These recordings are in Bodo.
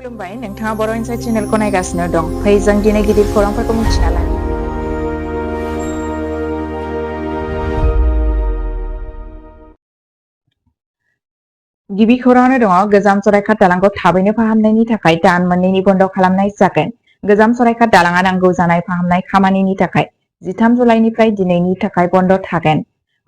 खुलुमबाय नोंथाङा बर' इनसाइट चेनेलखौ नायगासिनो दं। फै जों दिनै गिदिर खौरांफोरखौ मिथिना लानि। गिबि खौराङानो दङ गोजाम सराइघाट दालांखौ थाबैनो फाहामनायनि थाखाय दान मोननैनि बन्द खालामनाय जागोन। गोजाम सराइघाट दालाङा नांगौ जानाय फाहामनाय खामानिनि थाखाय 13 जुलाइनिफ्राय दिनैनि थाखाय बन्द थागोन।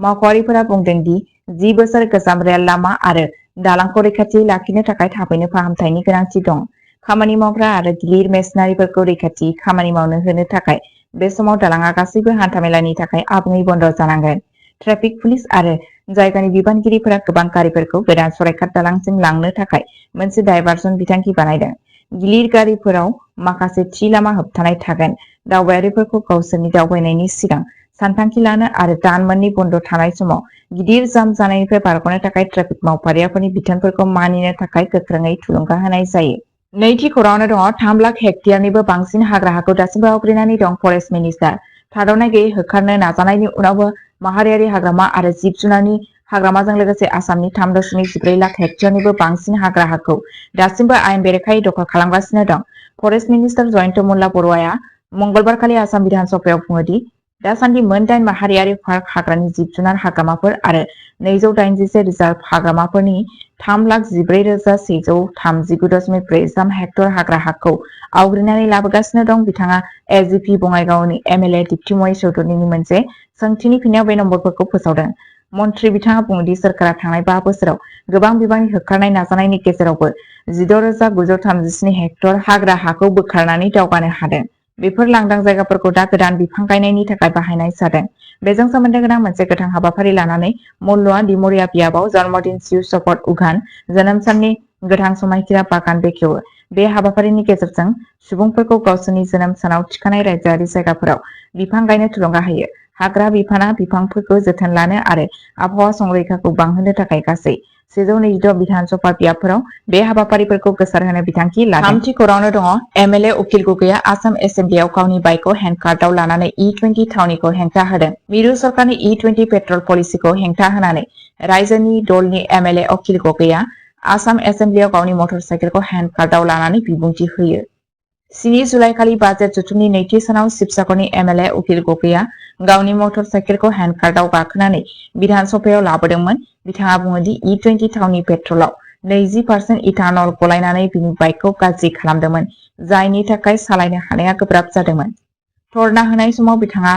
मावख'आरिफोरा बुंदों दि 10 बोसोर गोजाम रेल लामा आरो दालांखौ रैखाथि लाखिनो थाखाय थाबैनो फाहामथायनि गोनांथि दं। खामानि मावग्रा आरो गिलिर मेसिनारिफोरखौ रैखाथि खामानि मावनो होनो थाखाय बे समाव दालाङा गासैबो हान्थामेलानि थाखाय आबुङै बन्द जानांगोन। ट्राफिक पुलिस आरो जायगानि बिबानगिरिफोरा गोबां गारिफोरखौ गोदान सराइघाट दालांसिम लांनो थाखाय मोनसे डायभारसन बिथांखि बानायदों। गिलिर गारिफोराव माखासे थि लामा होबथानाय थागोन। दावबायारिफोरखौ गावसोरनि दावबायनायनि सिगां सानथांखि लानो आरो दान मोननै बन्द थानाय समाव गिदिर जाम जानायनिफ्राय बारग'नो थाखाय ट्राफिक मावफारियाफोरनि बिथोनफोरखौ मानिनो थाखाय गोख्रोङै थुलुंगा होनाय जायो। नैथि खौराङावनो दङ 3 लाख हेक्टेयारनिबो बांसिन हाग्रा हाखौ दासिमबो आवग्रिनानै दं फरेस्ट मिनिस्टार। थाद'नाय गैयै होखारनो नाजानायनि उनावबो माहारियारि हाग्रामा आरो जिब जुनारनि हाग्रामाजों लोगोसे आसामनि 3.14 लाख हेक्टेयारनिबो बांसिन हाग्रा हाखौ दासिमबो आयेन बेरेखायै दखल खालामगासिनो दं। फरेस्ट मिनिस्टार जयन्त मुल्ला बरुवाया मंगलबारखालि आसाम बिधान सभायाव बुङो दि दासान्दि मोन 8 माहारियारि पार्क हाग्रानि जिब जुनार हाग्रामाफोर आरो 281 रिजार्भ हाग्रामाफोरनि 3,14,139.43 हेक्टर हाग्रा हाखौ आवग्रिनानै लाबोगासिनो दं। बिथाङा एसजिपि बङाइगावनि एमएलए दिप्तिमयी चौधुरीनि मोनसे सोंथिनि फिननायाव बे नम्बरफोरखौ फोसावदों। मन्थ्रि बिथाङा बुङोदि सोरखारा थांनाय 5 बोसोराव गोबां बिबांनि होखारनाय नाजानायनि गेजेरावबो 16,937 हेक्टर हाग्रा हाखौ बोखारनानै दावगानो हादों। बेफोर लांदां जायगाफोरखौ दा गोदान बिफां गायनायनि थाखाय बाहायनाय जादों। बेजों सोमोन्दो गोनां मोनसे गोथां हाबाफारि लानानै मल्लआ दिमरिया बियाबाव जन्मदिन शिव शपथ उघान जोनोम साननि गोथां समायखिरा बागान बेखेवो। बे हाबाफारिनि गेजेरजों सुबुंफोरखौ गावसोरनि जोनोम सानाव थिखानाय रायजोआरि जायगाफोराव बिफां गायनो थुलुंगा होयो। हाग्रा बिफाना बिफांफोरखौ जोथोन लानो आरो आबहावा संरैखाखौ बांहोनो थाखाय गासै 126 बिधान सभा बियाबफोराव बे हाबाफारिफोरखौ गोसारहोनो बिथांखि लादों। थामथि खौराङावनो दङ एमएलए उकिल गगैया आसाम एसेम्ब्लियाव गावनि बाइकखौ हेन्डकार्टआव लानानै E20 थावनिखौ हेंथा होदों। मिरु सरकारनि E20 पेट्रल पलिसिखौ हेंथा होनानै रायजोनि दलनि एमएलए उकिल गगैया आसाम एसेम्ब्लियाव गावनि मटर साइकेलखौ हेन्डकार्टआव लानानै बिबुंथि होयो। 7 जुलाइखालि बाजेट जथुमनि नैथि सानाव शिबसागरनि एमएलए उकिल गगैया गावनि मटर साइकेलखौ हेन्डकार्टआव गाखोनानै बिधान सभायाव लाबोदोंमोन। बिथाङा बुङो दि E20 थावनि पेट्रलाव 20% इथानल गलायनानै बिनि बाइकखौ गाज्रि खालामदोंमोन, जायनि थाखाय सालायनो हानाया गोब्राब जादोंमोन। धर्ना होनाय समाव बिथाङा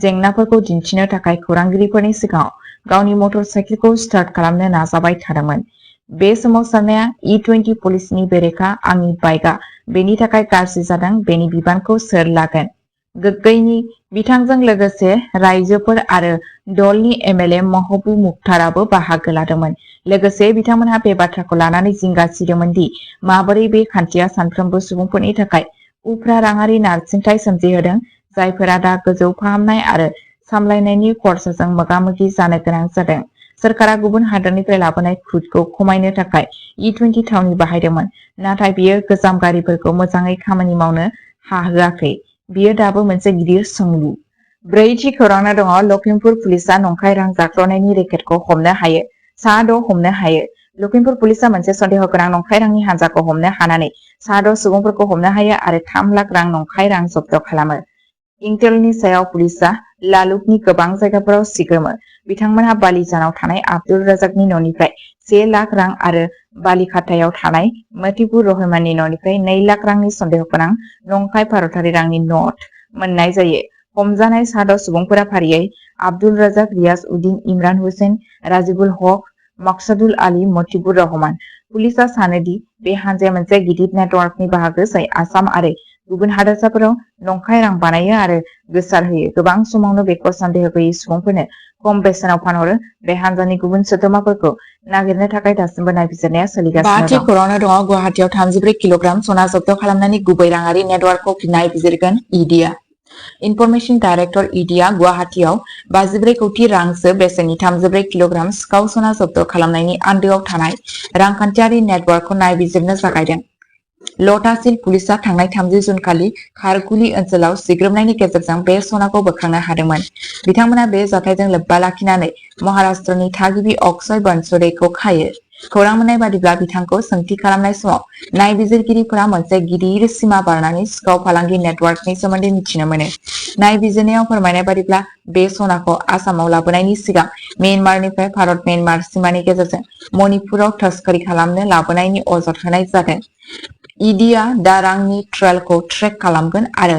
जेंनाफोरखौ दिन्थिनो थाखाय खौरांगिरिफोरनि सिगाङाव गावनि मटर साइकेलखौ स्टार्ट खालामनो नाजाबाय थादोंमोन। बे सोमावसारनाया E20 पलिसिनि बेरेखा। आंनि बाइकआ बेनि थाखाय गाज्रि जादों। बेनि बिबानखौ सोर लागोन? गोग्गैनि बिथांजों लोगोसे रायजोफोर आरो दलनि एमएलए महबूब मुख्ताराबो बाहागो लादोंमोन। लोगोसे बिथांमोनहा बे बाथ्राखौ लानानै जिंगा सिदोंमोन दि माबोरै बे खान्थिया सानफ्रोमबो सुबुंफोरनि थाखाय उफ्रा राङारि नारसिनथाय सोमजिहोदों, जायफोरा दा गोजौ फाहामनाय आरो सामलायनायनि खरसाजों मोगा-मोगि जानो गोनां जादों। सोरखारा गुबुन हादोरनिफ्राय लाबोनाय क्रुडखौ खमायनो थाखाय E20 थावनि बाहायदोंमोन, नाथाय बियो गोजाम गारिफोरखौ मोजाङै खामानि मावनो हाहोआखै। बियो दाबो मोनसे गिदिर सोंलु। ब्रैथि खौराङाव दङ लखिमपुर पुलिसआ नंखाय रां जाख्ल'नायनि रेकेटखौ हमनो हायो। सा 6 हमनो हायो। लखिमपुर पुलिसआ मोनसे सन्देह गोनां नंखाय रांनि हानजाखौ हमनो हानानै सा 6 सुबुंफोरखौ हमनो हायो आरो 3 लाख रां नंखाय रां जब्द खालामो। इंटेलनि सायाव पुलिसआ लालुकनि गोबां जायगाफोराव सिग्रोमो। बिथांमोनहा बालिजानाव थानाय आब्दुल रजाकनि न'निफ्राय 1 लाख रां आरो बालिखातायाव थानाय मतिबुर रहमाननि न'निफ्राय 2 लाख रांनि सन्देह गोनां नंखाय भारतारि रांनि नट मोननाय जायो। हमजानाय सा 6 सुबुंफोरा फारियै आब्दुल रजाक, रियाज उद्दीन, इमरान हुसैन, राजिबुल हक, मकसुदुल आली, मतिबुर रहमान। पुलिसआ सानो दि बे हानजाया मोनसे गिदिर नेटवर्कनि बाहागो जाय आसाम आरो गुबुन हादोरसाफोराव नंखाय रां बानायो आरो गोसारहोयो। गोबां समावनो बेखौ सन्देह गैयै सुबुंफोरनो खम बेसेनाव फानहरो। बे हानजानि गुबुन सोद्रोमाफोरखौ नागिरनो थाखाय दासिमबो नायबिजिरनाया सोलिगासिनो दं। 5थि खौराङाव दङ गुवाहाटीआव 34 किल'ग्राम सना जब्द खालामनायनि गुबै राङारि नेटवर्कखौ नायबिजिरगोन इडिआ। इनफरमेशन डाइरेक्टर इडिआ गुवाहाटीआव 54 कौटि रांसो बेसेननि 34 किल'ग्राम सिखाव सना जब्द खालामनायनि आन्दोआव थानाय रांखान्थियारि नेटवर्कखौ नायबिजिरनो जागायदों। लटासिल पुलिसआ थांनाय 30 जुन खालि खारगुली ओनसोलाव सिग्रोमनायनि गेजेरजों बे सनाखौ बोखांनो हादोंमोन। बिथांमोना बे जाथायजों लोब्बा लाखिनानै महाराष्ट्रनि थागिबि अक्षय बनसोडेखौ खायो। खौरां मोननाय बादिब्ला बिथांखौ सोंथि खालामनाय समाव नायबिजिरगिरिफोरा मोनसे गिदिर सिमा बारनानै सिखाव फालांगि नेटवर्कनि सोमोन्दै मिथिनो मोनो। नायबिजिरनायाव फोरमायनाय बादिब्ला बे सनाखौ आसामाव लाबोनायनि सिगां म्यानमारनिफ्राय भारत म्यानमार सिमानि गेजेरजों मणिपुराव तस्करी खालामनो लाबोनायनि अजद होनाय जादों। ईडीआ दा रांनि ट्रेलखौ ट्रेक खालामगोन आरो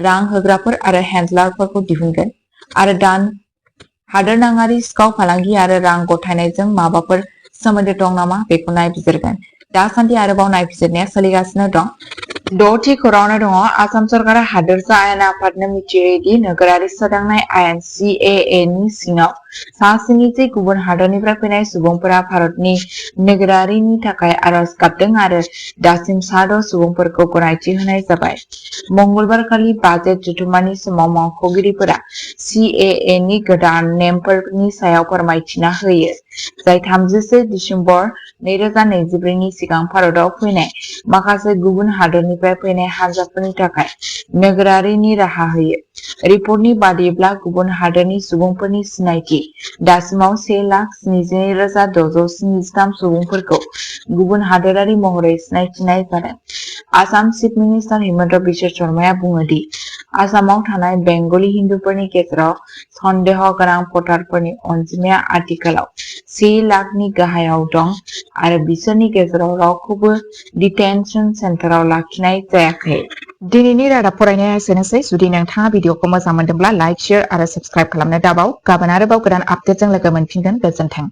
रां होग्राफोर आरो हेन्डलारफोरखौ दिहुनगोन आरो दान हादोरनाङारि सिखाव फालांगि आरो रां गथायनायजों माबाफोर सोमोन्दो दं नामा बेखौ नायबिजिरगोन। दासान्दि आरोबाव नायबिजिरनाया सोलिगासिनो दं। द'थि खौराङावनो दङ आसाम सरकारा हादोरसा आयेन आफादनो मिथिहोयो दि नोगोरारि सोदांनाय आयेन CAA नि सिङाव सा स्निजि गुबुन हादोरनिफ्राय फैनाय सुबुंफोरा भारतनि नोगोरारिनि थाखाय आर'ज गाबदों आरो दासिम सा 6 सुबुंफोरखौ गनायथि होनाय जाबाय। मंगलबारखालि बाजेट जथुम्मानि समाव मावख'गिरिफोरा CAA नि गोदान नेमफोरनि सायाव फोरमायथिना होयो, जाय 31 दिसेम्बर 2024 नि सिगां भारताव फैनाय माखासे गुबुन हादोरनिफ्राय फैनाय हानजाफोरनि थाखाय नोगोरारिनि राहा होयो। रिपर्टनि बादिब्ला गुबुन हादोरनि सुबुंफोरनि सिनायथि दासिमाव 1,72,673 सुबुंफोरखौ गुबुन हादोरारि महरै सिनायथिनाय जादों। आसाम चिफ मिनिस्टार हिमन्त बिश्व शर्माया बुङो दि आसामाव थानाय बेंगली हिन्दुफोरनि गेजेराव सन्देह गोनां भटारफोरनि अनजिमाया आथिखालाव 1 लाखनि गाहायाव दं आरो बिसोरनि गेजेराव रावखौबो डिटेनसन सेन्टाराव लाखिनाय जायाखै। दिनैनि रादाब फरायनाया एसेनोसै। जुदि नोंथाङा भिडिअखौ मोजां मोनदोंब्ला लाइक, शेयार आरो साबस्क्राइब खालामनो दाबाव। गाबोन आरोबाव गोदान आपडेटजों लोगो मोनफिनगोन। गोजोन्थों।